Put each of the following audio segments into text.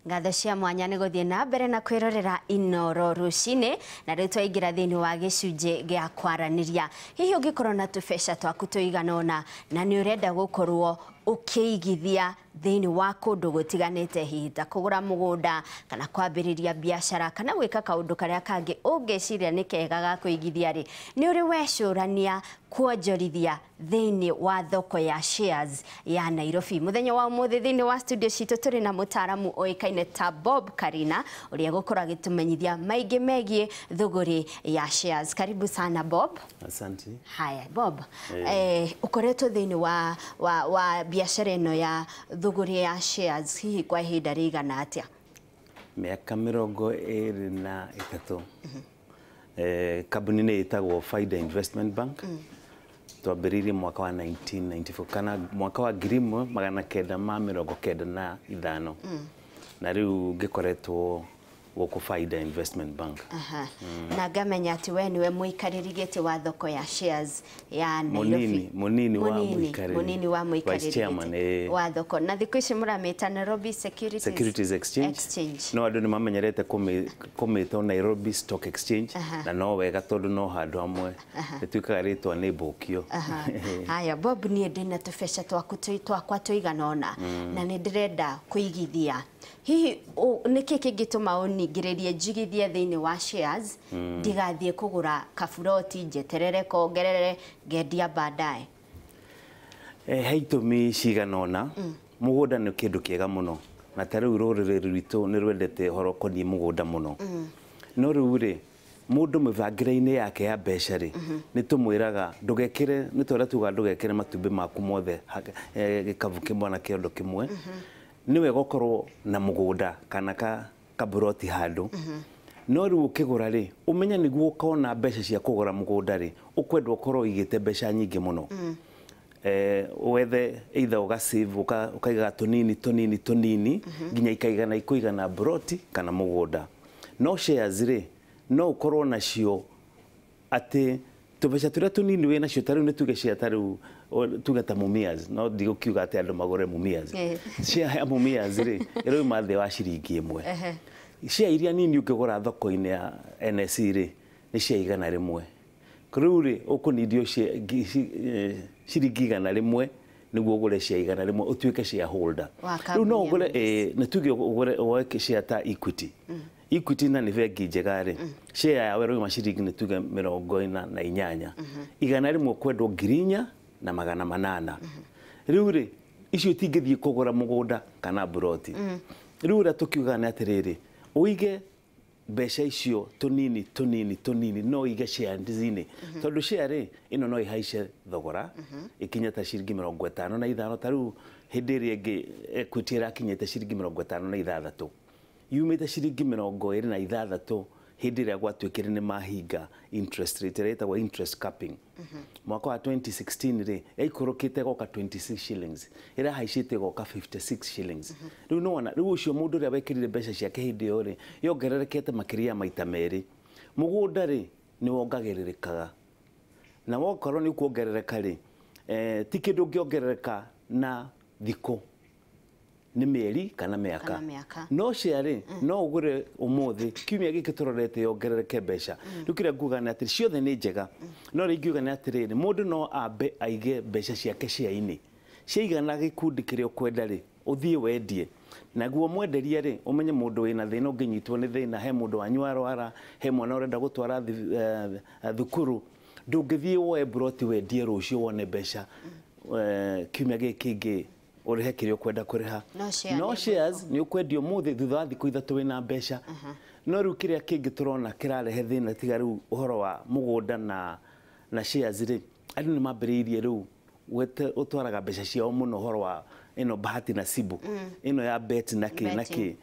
Ngatho cia mwanya nĩ gũthiĩ na mbere na kwĩrorera Inoro rũcinĩ, na rĩu twaingĩra thĩinĩ wa gĩcunjĩ gĩa kwaranĩria. Hihi ũngĩkorwo na tũbeca twaku tũigana ũna na nĩ ũrenda gũkorwo ũkĩigithia thĩinĩ wa kũndũ gũtiganĩte, hihi ta kũgũra mũgũnda kana kwambĩrĩria biacara kana gwĩka kaũndũ karĩa kangĩ ũngĩciria nĩ kega ga kũigithia rĩ, nĩ ũrĩ wecũrania kuonjorithia thĩinĩ wa thoko ya shares ya Nairobi? Mũthenya wa ũmũthĩ thĩinĩ wa studio citũ tũrĩ na mũtaaramu ũĩkaine ta Bob Karina, ũrĩa gũkorwo agĩtũmenyithia maingĩ megiĩ thũgũrĩ ya shares. Karibu sana, Bob. Asante. Haya Bob, ũkoretwo thĩinĩ wa biacara ĩno ya thũgũrĩ ya shares hihi kwa ihinda rĩigana atĩa? Mĩaka 23. Kambuni nĩ ĩtagwo Faida Investment Bank. Twambĩrĩirie mwaka wa 1994 kana mwaka wa 1995, na rĩu ngĩkoretwo gũkũ Faida Investment Bank. Aha. Na ngamenya atĩ we nĩwe mũikarĩri gĩtĩ wa thoko ya shares ya Nairobi. Mũnini wa mũikarĩri. Mũnini wa mũikarĩri Vice chairman, gĩtĩ wa thoko, na thikũ ici mũramĩta Nairobi Securities, Securities Exchange. Exchange. No andũ nĩ mamenyerete kũmĩta Nairobi Stock Exchange, na no wega tondũ no handũ hamwe ĩtuĩkaga rĩtwa nĩ mbũkio. Aha. Haya Bob, niĩ ndĩna tũbeca twaku twakwa tũigana ũna na nĩ ndĩrenda kũigithia. Hihi nĩkĩ kĩngĩtũma ũningĩrĩrie njigithie thĩinĩ wa shares, ndigathiĩ kũgũra kaburoti njeterere kongerere ngendia baadaye? He itũmi cigana ũna. Mũgũnda nĩ kĩndũ kĩega mũno, na ta rĩu rũrĩrĩ rwitũ nĩ rwendete ũhoro ũkoniĩ mũgũnda mũno. No rĩu rĩ, mũndũ mĩbangĩre-inĩ yake ya mbeca rĩ, nĩ tũmwĩraga ndũgekĩre, nĩ tũrĩa tugaga ndũgekĩre matumbĩ maku mothe gĩkabu kĩmwe na kĩondo kĩmwe. Nĩ wega ũkorwo na mũgũnda kana kaburoti handũ, no rĩu ũkĩgũra rĩ, ũmenye nĩguo ũkona mbeca cia kũgũra mũgũnda rĩ, ũkwenda ũkorwo ũigĩte mbeca nyingĩ mũno. Wethe either ũga save, ũkaigaga tũnini tũnini tũnini nginya ikaigana ikũigana broti kana mũgũnda. No shares rĩ, no ũkorwo nacio atĩ tũbeca tũrĩa tũnini wĩ nacio, ta rĩu nĩ tuge share, ta rĩu tuge ta Mumias, no ndigũkiuga atĩ andũ magũre Mumias. Share ya Mumias rĩ, ĩrauma thĩ wa ciringi 1. Share iria nini ũngĩgũra thoko-inĩ ya NSE rĩ, nĩ share 100. Rĩu rĩ, ũkũnindio ciringi 100 nĩguo ũgũre share 100 ũtuĩke shareholder. Wa Rĩu no kambuni ya ũgũre Mumias. nĩ tuge ũgũre woe share ta Equity. Equity na nĩ bengi njega rĩ, share yawe ĩrauma ciringi nĩ tuge 48. 100 ũkwendwo 4,800. Rĩu rĩ, icio itingĩthiĩ kũgũra mũgũnda kana buroti. Rĩu ũrĩa tũkiugaga nĩ atĩrĩrĩ, ũige mbeca icio tũnini tũnini tũnini, no ũige shares-inĩ, tondũ share rĩ, ĩno no ĩhaice thogora ĩkinye ta ciringi 55. Ta rĩu hĩndĩ ĩrĩa ĩngĩ Equity ĩrakinyĩte ciringi 56, yumĩte ciringi 26 hĩndĩ ĩrĩa gwatuĩkire nĩ mahinga interest rate ĩrĩa ĩtagwo interest capping mwaka wa 2016 rĩ, yaikũrũkĩte goka 26 shillings, ĩrahaicĩte goka 56 shillings. Rĩu nĩwona rĩu ũcio mũndũ ũrĩa wekĩrire mbeca ciake hĩndĩ ĩyo rĩ, yongererekete makĩria ya maita merĩ. Mũgũnda rĩ, nĩ wongagĩrĩrĩkaga, na wokorwo nĩ ũkuongerereka rĩ, ti kĩndũ ũngĩongerereka na thikũ, nĩ mĩeri kana mĩaka. Kana mĩaka. No share rĩ, no ũgũre ũmũthĩ, kiumia gĩkĩ tũrorete yongerereke mbeca. Rĩu kĩrĩa nguga nĩ atĩ ciothe nĩ njega, no rĩu ingiuga nĩ atĩrĩrĩ, mũndũ no ambe aige mbeca ciake share-inĩ ciaigana gĩkundi kĩrĩa ũkwenda rĩ, ũthiĩ wendie. Naguo mwenderia rĩ, ũmenye mũndũ wĩna thĩna, ũngĩnyitwo nĩ thĩna, he mũndũ wanyu arwara, he mwana ũrenda gũtwara thukuru, ndũngĩthiĩ woe broti wendie rũciũ wone mbeca, kiumia gĩkĩ kĩngĩ ũrĩhe kĩrĩa ũkwenda kũrĩha. No share no nĩ shares nĩ ũkwendia ũmũthĩ, thutha wa thikũ 3 wĩna mbeca. No rĩu kĩrĩa kĩngĩ tũrona kĩrarehe thĩna, tiga rĩu ũhoro wa mũgũnda na shares rĩ, andũ nĩ mambĩrĩirie rĩu ũtwaraga mbeca ciao mũno ũhoro wa ĩno bahati nasibu, ĩno ya bet na kĩ na kĩ. Betting.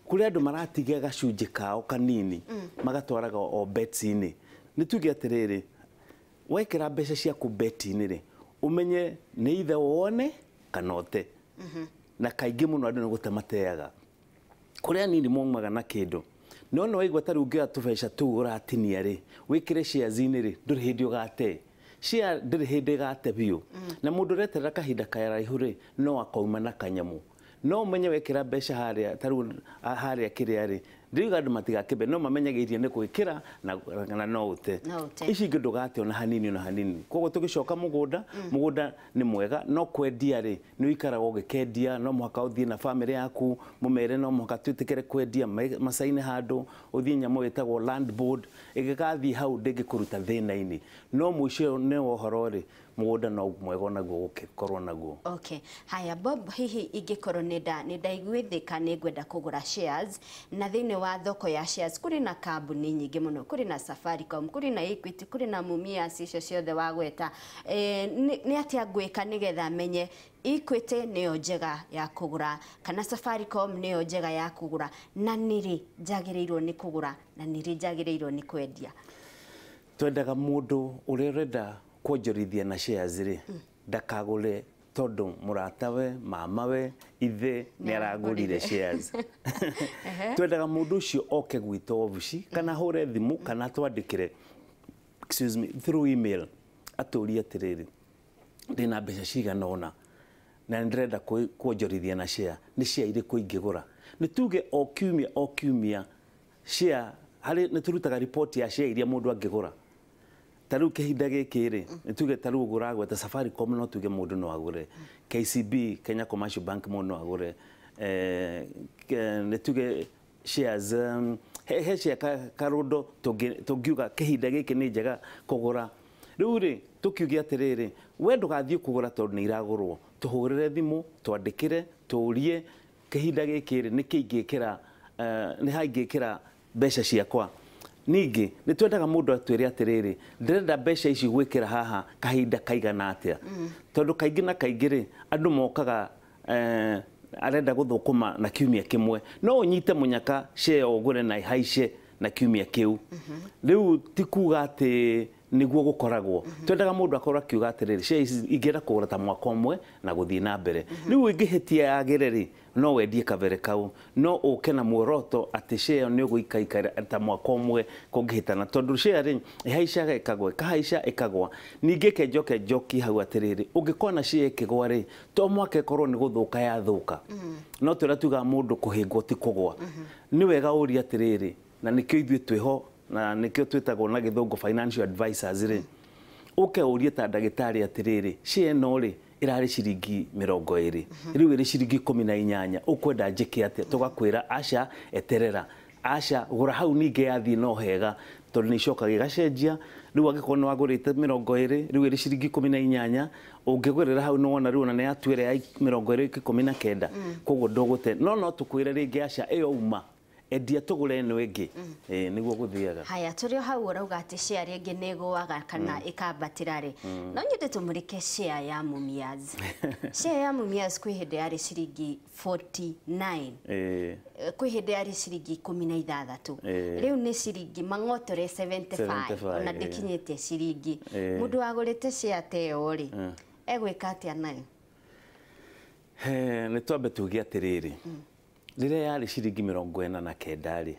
Kũrĩ andũ maratiga gacunjĩ kao kanini magatwaraga o bets-inĩ. Nĩ tuge atĩrĩrĩ, wekĩra mbeca ciaku bet-inĩ rĩ, ũmenye nĩ ithe wone kana ũte. Na kaingĩ mũno andũ nĩ gũte mateaga. Kũrĩ anini maumaga na kĩndũ, no nĩ waigua ta rĩu ũngĩoya tũbeca tũu ũratinia rĩ, wĩkĩre shares-inĩ rĩ, ndũrĩ hĩndĩ ũgate. Share ndĩrĩ hĩndĩ ĩgate biũ, na mũndũ ũreterera kahinda karaihu rĩ, no akauma na kanyamũ. No ũmenye wekĩra mbeca harĩa ta rĩu harĩa kĩrĩa rĩ, ndiriuga andũ matigakĩmbe, no mamenyagĩrie nĩ gwĩkĩra na no ũte. Ici ingĩ ndũgate ona hanini ona hanini. Koguo tũgĩcoka mũgũnda, mũgũnda nĩ mwega, no kwendia rĩ, nĩ ũikaraga ũgĩkendia, no mũhaka ũthiĩ na bamĩrĩ yaku, mũmere no mũhaka twĩtĩkĩre kwendia, macaine handũ, ũthiĩ nyamũ ĩtagwo land board, ĩgĩgathiĩ hau ndĩngĩkũruta thĩna-inĩ. No mũico nĩ wa ũhoro rĩ, mũgũnda no mwega onaguo gũkorwo naguo. Okay. Haya Bob, hihi ingĩkorwo nĩ ndaiguithĩka nĩ ngwenda kũgũra shares, na thĩinĩ wa thoko ya shares kũrĩ na kambuni nyingĩ mũno, kũrĩ na Safaricom, kũrĩ na Equity, kũrĩ na Mumias, icio ciothe wagweta, nĩ atĩa ngwĩka nĩgetha menye Equity nĩyo njega ya kũgũra kana Safaricom nĩyo njega ya kũgũra, na nĩrĩ njagĩrĩirwo nĩ kũgũra na nĩrĩ njagĩrĩirwo nĩ kwendia? Twendaga mũndũ ũrĩa ũrenda kuonjorithia na shares rĩ, ndakagũre tondũ mũratawe, mamawe, ithe nĩ aragũrire shares. Twendaga mũndũ ũcio oke gwitũ obici kana ahũre thimũ kana twandĩkĩre, excuse me, through email, atũrie atĩrĩrĩ, ndĩna mbeca cigana ũna na nĩ ndĩrenda kuonjorithia na share, nĩ share irĩkũ ingĩgũra? Nĩ tuge o kiumia o kiumia share harĩ nĩ tũrutaga report ya share iria mũndũ angĩgũra. Ta rĩu kĩhinda gĩkĩ rĩ, nĩ tuge ta rĩu ũgũragweta Safaricom no tuge mũndũ no agũre, KCB Kenya Commercial Bank mũndũ no agũre, nĩ tuge shares he share karundo tũngiuga kĩhinda gĩkĩ nĩ njega kũgũra. Rĩu rĩ, tũkiuge atĩrĩrĩ, we ndũgathiĩ kũgũra tondũ nĩ iragũrwo, tũhũrĩre thimũ, twandĩkĩre, tũrie kĩhinda gĩkĩ rĩ, nĩkĩ ingĩkĩra, nĩ ha ingĩkĩra mbeca ciakwa. Ningĩ nĩ twendaga mũndũ atwĩre atĩrĩrĩ, ndĩrenda mbeca ici gwĩkĩra haha kahinda kaigana atĩa, tondũ kaingĩ na kaingĩ rĩ, andũ mokaga arenda gũthũkũma na kiumia kĩmwe, no ũnyite mũnyaka share ũgũre na ihaice na kiumia kĩu. Rĩu ti kuga atĩ nĩguo gũkoragwo. Twendaga mũndũ akorwo akiuga atĩrĩrĩ, share ici ingĩenda kũgũra ta mwaka ũmwe na gũthiĩ na mbere. Rĩu ĩngĩhĩtia yagĩre rĩ, no wendie kabere kau, no ũke na muoroto atĩ share nĩ ũgũikaikara ta mwaka ũmwe kũngĩhĩtana, tondũ share rĩ ĩhaicaga ĩkagwa, ĩkahaica ĩkagwa. Ningĩ kenjoke njoki hau atĩrĩrĩ, ũngĩkona share ĩkĩgwa rĩ, to mwaka ĩkorwo nĩ gũthũka yathũka. No tũrĩa tugaga mũndũ kũhĩngwo ti kũgwa. Nĩ wega ũrie atĩrĩrĩ, na nĩkĩo ithuĩ twĩho, na nĩkĩo twĩtagwo na gĩthũngũ financial advisors rĩ, ũke ũrie ta ndagĩtarĩ atĩrĩrĩ, share ĩno rĩ ĩrarĩ ciringi 20, rĩu ĩrĩ ciringi 18, ũkwenda njĩke atĩa? Tũgakwĩra aca, eterera, aca, gũra hau, ningĩ yathiĩ no hega, tondũ nĩ icokaga ĩgacenjia. Rĩu angĩkorwo nĩ wagũrĩte 20, rĩu ĩrĩ ciringi 18, ũngĩgũrĩra hau nĩ wona rĩu ona nĩ yatuĩra ya 20 19, koguo ndũgũte. No tũkwĩre rĩngĩ aca, ĩyo uma, endia tũgũre ĩno ĩngĩ. Nĩguo gũthiaga. Haya, tũrĩ o hau ũrauga atĩ share rĩngĩ nĩ ĩgũaga kana ĩkambatĩra rĩ, no nyende tũmũrĩke share ya Mumias. Share ya Mumias kwĩ hĩndĩ yarĩ ciringi 49, kwĩ hĩndĩ yarĩ ciringi 16, rĩu nĩ ciringi mang'otore 75, ona ndĩkinyĩte ciringi. Mũndũ wagũrĩte share ta ĩyo rĩ, egwĩka atĩa nayo? Nĩ twambe tuge atĩrĩrĩ, rĩrĩa yarĩ ciringi 49 rĩ,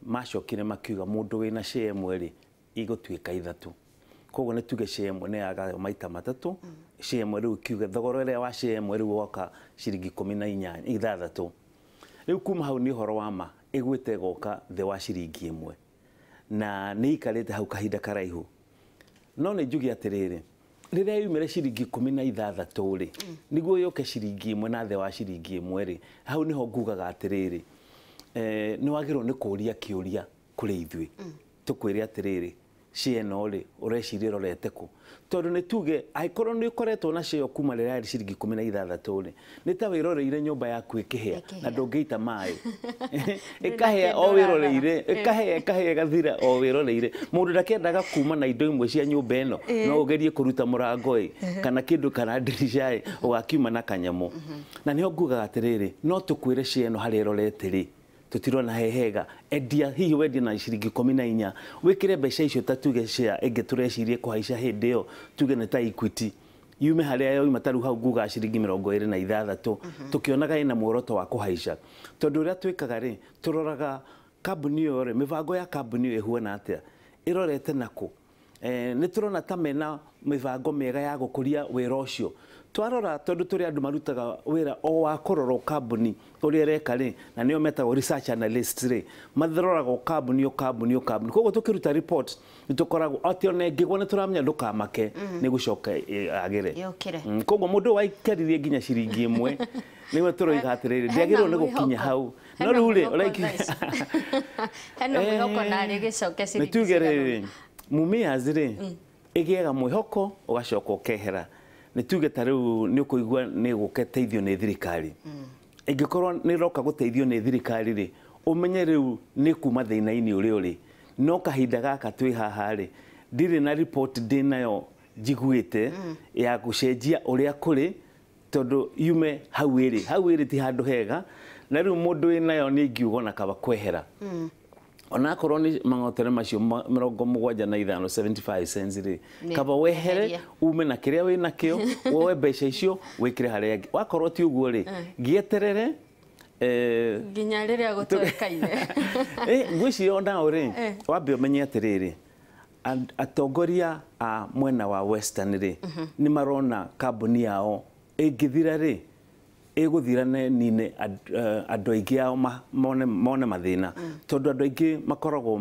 macokire makiuga mũndũ wĩna share ĩmwe rĩ, igũtuĩka 3. Koguo nĩ tuge share ĩmwe nĩ yagayo maita 3, share ĩmwe rĩu kiuge thogora ũrĩa wa share ĩmwe rĩu woka ciringi 18 6. Rĩu kuma hau nĩ ũhoro wa ma, ĩgwĩte ĩgoka thĩ wa ciringi 1, na nĩ ikarĩte hau kahinda karaihu. No nĩ njuge atĩrĩrĩ, rĩrĩa yumĩre ciringi 16 rĩ, nĩguo yũke ciringi 1 na thĩ wa ciringi 1 rĩ, hau nĩho ngugaga atĩrĩrĩ, nĩ wagĩrĩirwo nĩ kũũria kĩũria kũrĩ ithuĩ. Tũkwĩre atĩrĩrĩ, share ĩno rĩ, ũreciria ĩrorete kũ? Tondũ nĩ tuge angĩkorwo nĩ ũkoretwo na share kuma rĩrĩa yarĩ ciringi 16 rĩ, nĩ ta wĩroreire nyũmba yaku ĩkĩhĩa na ndũngĩita maĩ. Ĩkahĩa o wĩroreire, ĩkahĩa ĩkahĩa ĩgathira o wĩroreire. Mũndũ ndakĩendaga kuma na indo imwe cia nyũmba ĩno, no ũgerie kũruta mũrango ĩ, kana kĩndũ kana ndirica ĩ, ũgakiuma na kanyamũ. Na nĩho ngugaga atĩrĩrĩ, no tũkwĩre share ĩno harĩa ĩrorete rĩ, tũtirona he hega, endia, hihi wendie na ciringi 14, wĩkĩre mbeca icio ta tuge share ĩngĩ tũrecirie kũhaica hĩndĩ ĩyo, tuge nĩ ta Equity, yume harĩa yoima ta rĩu hau ngugaga ciringi 26, tũkĩonaga ĩna muoroto wa kũhaica. Tondũ ũrĩa twĩkaga rĩ, tũroraga kambuni ĩyo rĩ, mĩbango ya kambuni ĩyo ĩhuana atĩa, ĩrorete nakũ. Nĩ tũrona ta mena mĩbango mĩega ya gũkũria wĩra ũcio. Twarora tondũ tũrĩ andũ marutaga wĩra o wa kũrora kambuni ũrĩa ĩreka rĩ, na nĩo metagwo research analysts rĩ, mathiroraga o kambuni o kambuni o kambuni. Koguo tũkĩruta report nĩ tũkoragwo atĩ ona ĩngĩgwa nĩ tũramenya ndũkamake, nĩ gũcoka agĩre. Yũkĩre. Koguo mũndũ waikaririe nginya ciringi ĩmwe nĩwe tũroiga atĩrĩrĩ, ndĩagĩrĩirwo nĩ gũkinya hau. No rĩu rĩ, hena mwĩhoko narĩ gĩcoke ciringi nĩ tuge cigana. Rĩrĩ, Mumias rĩ, ĩgĩaga mwĩhoko ũgacoka ũkehera. Nĩ tuge ta rĩu nĩ ũkũigua nĩ gũketeithio nĩ thirikari. Ĩngĩkorwo nĩ ĩroka gũteithio nĩ thirikari rĩ, ũmenye rĩu nĩ kuma thĩna-inĩ ũrĩa ũrĩ. No kahinda gaka twĩ haha rĩ, ndirĩ na report ndĩnayo njiguĩte ya gũcenjia ũrĩa kũrĩ, tondũ yume hau ĩrĩ. Hau ĩrĩ ti handũ hega, na rĩu mũndũ wĩnayo nĩ ingiuga ona kaba kwehera. Onakorwo nĩ mang'otere macio 75 75 cents rĩ, kaba wehere ume na kĩrĩa wĩ nakĩo, woe mbeca icio wĩkĩre harĩa angĩ. Wakorwo ti ũguo rĩ, gĩeterere nginya rĩrĩa gũtoĩkaine. Ngwĩciria onao rĩ, wambe ũmenye atĩrĩrĩ, atongoria a mwena wa Western rĩ, nĩ marona kambuni yao ĩngĩthira rĩ, ĩgũthira na nine andũ aingĩ ao mone mathĩna, tondũ andũ aingĩ makoragwo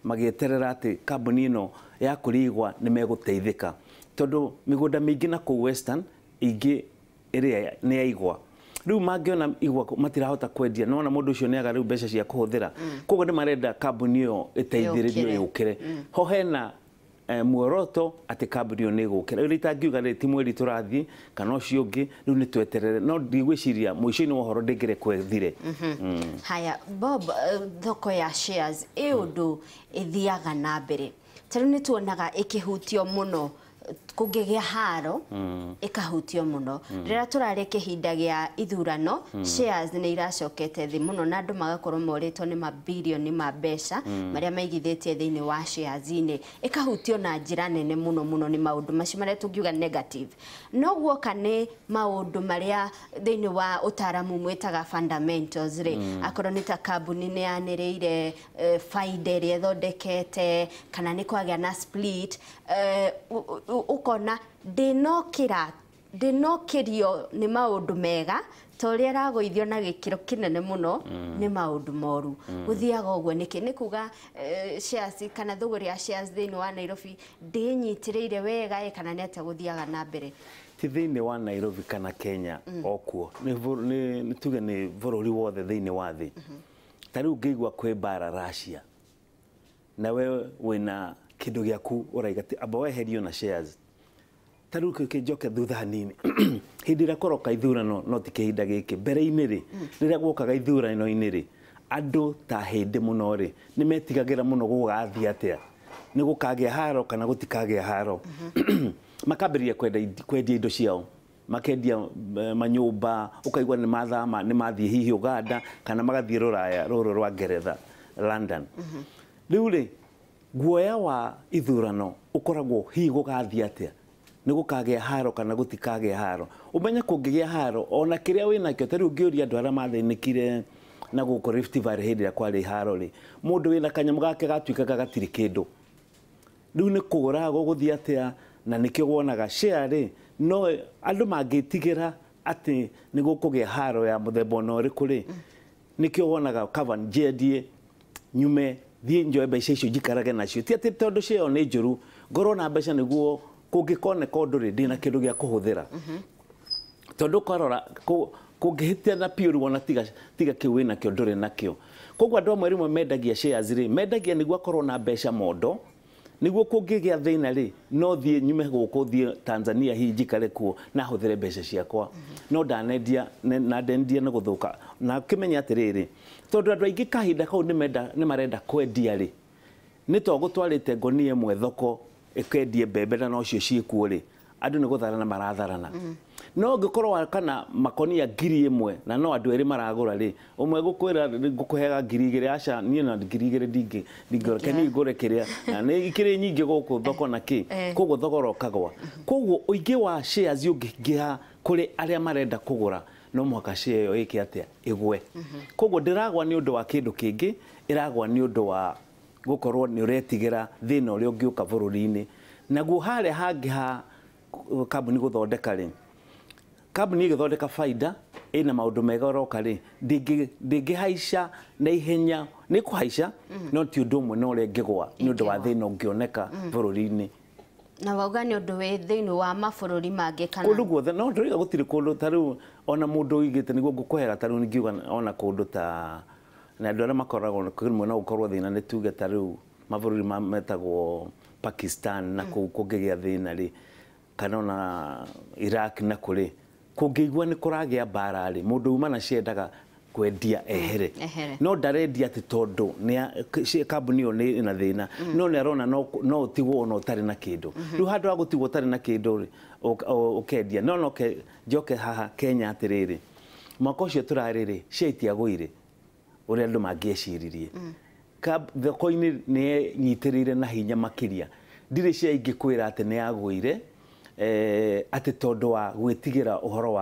magĩeterera atĩ kambuni ĩno ya kũrĩa igwa nĩ megũteithĩka, tondũ mĩgũnda mĩingĩ na kũu Western ingĩ ĩrĩa nĩ ya igwa. Rĩu mangĩona igwa matirahota kwendia, nĩwona mũndũ ũcio nĩaga rĩu mbeca cia kũhũthĩra. Koguo nĩ marenda kambuni ĩyo ĩteithĩrĩrio yũkĩre. Ho hena muoroto atĩ kambuni ĩyo nĩ ĩgũkĩra. Rĩu itangiuga rĩ, ti mweri tũrathiĩ kana ũcio ũngĩ, rĩu nĩ tweterere, no ndigwĩciria mũico-inĩ wa ũhoro ndĩngĩrekwo ĩthire. Haya Bob, thoko ya shares ĩ ũndũ ĩthiaga na mbere, ta rĩu nĩ tuonaga ĩkĩhutio mũno kũngĩgĩa haro, ĩkahutio mũno. Rĩrĩa tũrarĩ kĩhinda gĩa ithurano, shares nĩ iracokete thĩ mũno na andũ magakorwo morĩtwo nĩ mabirioni ma mbeca marĩa maigithĩtie thĩinĩ wa shares-inĩ, ĩkahutio na njĩra nene mũno mũno nĩ maũndũ macio marĩa tũngiuga negative. No guoka nĩ maũndũ marĩa thĩinĩ wa ũtaaramu mwĩtaga fundamentals rĩ, akorwo nĩ ta kambuni nĩ yanĩrĩire faida ĩrĩa ĩthondekete, kana nĩ kwagĩa na split, ũkona ndĩnokĩrio nĩ maũndũ mega ta ũrĩa ĩragũithio na gĩkĩro kĩnene mũno nĩ maũndũ moru. Gũthiaga ũguo nĩkĩ? Nĩ kuga shares kana thũgũrĩ ya shares thĩinĩ wa Nairobi ndĩnyitĩrĩire wega, kana nĩ atĩa gũthiaga na mbere? Ti thĩinĩ wa Nairobi kana Kenya okuo, nĩ tuge nĩ bũrũri wothe thĩinĩ wa thĩ. Ta rĩu ngĩigua kwĩ mbara Russia, na we wĩna kĩndũ gĩaku ũraiga amba weherio na shares. Ta rĩu kĩnjoke thutha hanini, hĩndĩ ĩrĩa kũroka ithurano, no ti kĩhinda gĩkĩ, mbere-inĩ rĩ, rĩrĩa guokaga ithurano-inĩ rĩ, andũ ta hĩndĩ mũno rĩ, nĩ metigagĩra mũno gũgathiĩ atĩa, nĩ gũkagĩa haro kana gũtikagĩa haro. Makambĩrĩria kwendia indo ciao, makendia manyũmba, ũkaigua nĩ mathama, nĩ mathiĩ hihi Uganda kana magathiĩ rũraya rũrũ rwa Ngeretha, London. Rĩu rĩ, guoya wa ithurano ũkoragwo hihi gũgathiĩ atĩa, nĩ gũkagĩa haro kana gũtikagĩa haro. Ũmenye kũngĩgĩa haro ona kĩrĩa wĩnakĩo, ta rĩu ũngĩũria andũ arĩa mathĩnĩkire na gũkũ Rift Valley hĩndĩ ĩrĩa kwarĩ haro rĩ, mũndũ wĩna kanyamũ gake gatuĩkaga gatirĩ kĩndũ. Rĩu nĩ kũgũra gũgũthiĩ atĩa, na nĩkĩo wonaga share rĩ, no andũ mangĩtigĩra atĩ nĩ gũkũgĩa haro ya mũthemba ona ũrĩkũ rĩ, nĩkĩo wonaga kaba njiendie nyume thiĩ njoe mbeca icio njikarage nacio. Ti atĩ tondũ share ĩyo nĩ njũru, ngorwo na mbeca nĩguo kũngĩkoneka ũndũ rĩ, ndĩna kĩndũ gĩa kũhũthĩra. Tondũ ũkarora kũngĩhĩtia na piũ rĩu ona tiga kĩu wĩnakĩo ndũrĩ nakĩo. Koguo andũ amwe rĩmwe mendagia shares rĩ, mendagia nĩguo akorwo na mbeca mondo, nĩguo kũngĩgĩa thĩna rĩ, no thiĩ nyume gũkũ thiĩ Tanzania hihi njikare kuo na hũthĩre mbeca ciakwa. No ndanendia na ndendia nĩ gũthũka. Na ũkĩmenya atĩrĩrĩ, tondũ andũ aingĩ kahinda kau nĩ marenda kwendia rĩ, nĩ to gũtwarĩte ngonia ĩmwe thoko ĩkendie mbembe na nocio ciĩkuo rĩ, andũ nĩ gũtharana maratharana. No ũngĩkorwo kana makonia 1000 na no andũ erĩ maragũra rĩ, ũmwe gũkwĩra ngũkũheaga 2000, aca niĩ na 2000 ndingĩgũra, ke niĩ ngũre kĩrĩa, na nĩ ikĩrĩ nyingĩ gũkũ thoko na kĩ, koguo thogora ũkagwa. Koguo ũingĩ wa shares ũngĩingĩha kũrĩ arĩa marenda kũgũra, no mũhaka share ĩyo ĩke atĩa, ĩgwe. Koguo ndĩragwa nĩ ũndũ wa kĩndũ kĩngĩ, ĩragwa nĩ ũndũ wa gũkorwo nĩ ũretigĩra thĩna ũrĩa ũngĩũka bũrũri-inĩ. Naguo harĩa hangĩ ha kambuni gũthondeka rĩ, Kambuni ĩgĩthondeka baida ĩna maũndũ mega ũroka rĩ, ndĩngĩhaica na ihenya, nĩ kũhaica no ti ũndũ ũmwe na ũrĩa ĩngĩgwa nĩ ũndũ wa thĩna ũngĩoneka bũrũri-inĩ. Na wauga nĩ ũndũ wĩ thĩinĩ wa mabũrũri mangĩ kana kũndũ guothe? No ndĩroiga gũtirĩ kũndũ ta rĩu ona mũndũ ũigĩte nĩguo ngũkũhera ta rĩu ingiuga ona kũndũ ta na andũ arĩa makoragwo rĩmwe no gũkorwo thĩna nĩ tuge ta rĩu mabũrũri metagwo Pakistan na kũu kũngĩgĩa thĩna rĩ, kana ona Iraq na kũrĩ kũngĩigua nĩ kũragĩa mbara rĩ, mũndũ uma na ciendaga kwendia ehere, no ndarendia atĩ tondũ kambuni ĩyo nĩ ĩna thĩna, no nĩ arona no ũtigwo ona ũtarĩ na kĩndũ. Rĩu handũ ha gũtigwo ũtarĩ na kĩndũ rĩ, ũkendia. No njoke haha Kenya atĩrĩrĩ, mwaka ũcio tũrarĩ rĩ, share itiagũire ũrĩa andũ mangĩeciririe. Thoko-inĩ nĩ yenyitĩrĩire na hinya makĩria. Ndirĩ share ingĩkwĩra atĩ nĩ yagũire atĩ tondũ wa gwĩtigĩra ũhoro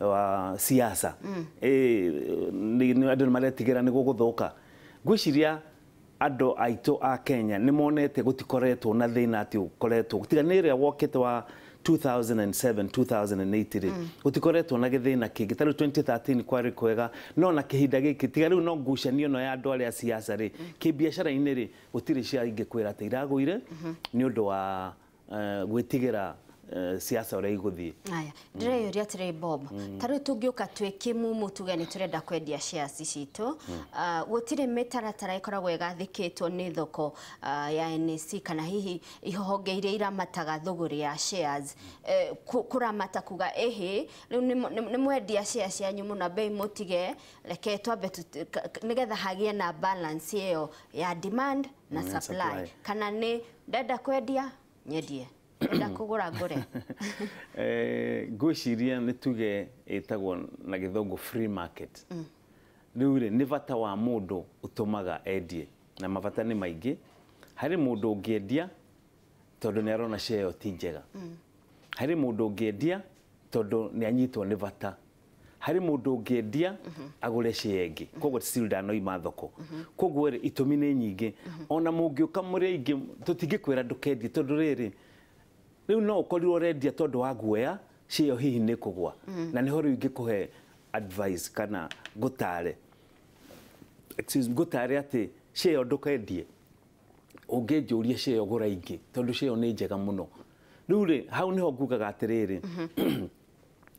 wa siasa. Andũ nĩ maretigĩra nĩ gũgũthũka. Ngwĩciria andũ aitũ a Kenya nĩ monete gũtikoretwo na thĩna atĩ ũkoretwo tiga nĩ ĩrĩa wokĩte wa 2007 2008 rĩ, gũtikoretwo na gĩthĩna kĩngĩ. Ta rĩu 2013 kwarĩ kwega, no na kĩhinda gĩkĩ tiga rĩu no ngucanio ĩno ya andũ arĩa siasa rĩ, kĩbiacara-inĩ rĩ, gũtirĩ cia ingĩkwĩra atĩ iragũire nĩ ũndũ wa gwĩtigĩra siasa ũrĩa igũthiĩ. Aya, ndĩreyũria atĩrĩ Bob, ta rĩu tũngĩũka twĩ kĩmumu tuge nĩ tũrenda kwendia shares citũ, gũtirĩ mĩtaratara ĩkoragwo ĩgathĩkĩtwo nĩ thoko ya NSE kana hihi ihonge iria iramataga thũgũrĩ ya shares, kũramata kuga ĩhĩ rĩu nĩ mwendia shares cianyu mũno bei mũtige, reke twambe nĩgetha hagĩe na balance ĩyo ya demand na supply, kana nĩ ndenda kwendia nyendie, ndenda kũgũra ngũre? Ngwĩciria nĩ tuge ĩtagwo na gĩthũngũ free market. Rĩu rĩ, nĩ bata wa mũndũ ũtũmaga endie, na mabata nĩ maingĩ. Harĩ mũndũ ũngĩendia tondũ nĩ arona share ĩyo ti njega. Harĩ mũndũ ũngĩendia tondũ nĩ anyitwo nĩ bata. Harĩ mũndũ ũngĩendia agũre share ĩngĩ, koguo still ndanoima thoko. Koguo rĩ, itũmi nĩ nyingĩ. Ona mũngĩũka mũrĩ aingĩ tũtingĩkwĩra ndũkendie, tondũ rĩrĩ rĩu no ũkorirwo ũrendia tondũ wa guoya share ĩyo hihi nĩ kũgwa. Na nĩho rĩu ingĩkũhe advice kana ngũtare, excuse me, ngũtare atĩ share ĩyo ndũkendie, ũngĩnjũria share ĩyo gũra ingĩ tondũ share ĩyo nĩ njega mũno. Rĩu rĩ, hau nĩho ngugaga atĩrĩrĩ,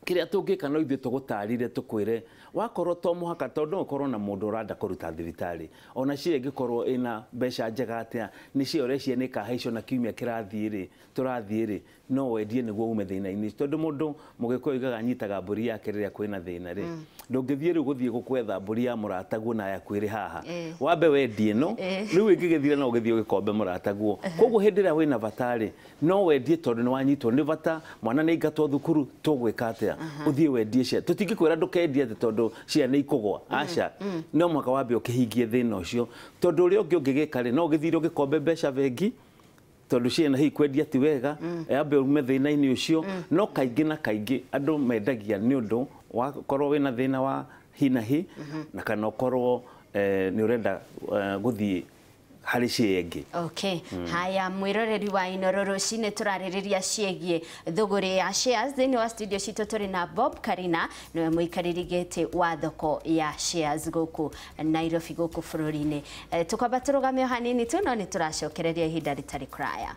kĩrĩa tũngĩka no ithuĩ tũgũtarire tũkwĩre wakorwo to mũhaka, tondũ no ũkorwo na mũndũ ũrenda kũruta thibitarĩ, ona share ĩngĩkorwo ĩna mbeca njega atĩa, nĩ share ũreciria nĩ ĩkahaicwo na kiumia kĩrathiĩ rĩ, tũrathiĩ rĩ, no wendie nĩguo ume thĩna-inĩ. Tondũ mũndũ mũgĩkũyũ oigaga anyitaga mbũri yake rĩrĩa kwĩna thĩna rĩ, ndũngĩthiĩ rĩu gũthiĩ gũkwetha mbũri ya mũrataguo na yaku ĩrĩ haha, wambe wendie ĩno, rĩu ĩngĩgĩthira no ũgĩthiĩ ũgĩkombe mũrataguo. Koguo hĩndĩ ĩrĩa wĩna bata rĩ, no wendie tondũ nĩ wanyitwo nĩ bata, mwana nĩ aingatwo thukuru, tũgwĩka atĩa? Ũthiĩ wendie share. Tũtingĩkwĩra ndũkendie atĩ tondũ share nĩ ikũgwa, aca, no mũhaka wambe ũkĩhingie thĩna ũcio. Tondũ ũrĩa ũngĩ ũngĩgĩka rĩ, no ũgĩthire ũgĩkombe mbeca bengi tondũ share na hihi kwendia ti wega, yambe ume thĩna-inĩ ũcio. No kaingĩ na kaingĩ andũ mendagia nĩ ũndũ wakorwo wĩna thĩna wa hi na hi, na kana ũkorwo nĩ ũrenda gũthiĩ harĩ share ĩngĩ. Okay. Haya, mwĩroreri wa Inooro rũcinĩ tũrarĩrĩria ciĩgiĩ thũgũrĩ ya shares. Thĩinĩ wa studio citũ tũrĩ na Bob Karina, nĩwe mũikarĩri gĩtĩ wa thoko ya shares gũkũ Nairobi, gũkũ bũrũri-inĩ. Tũkwamba tũrũgame o hanini tu, no nĩ tũracokereria ihinda rĩtarĩ kũraya.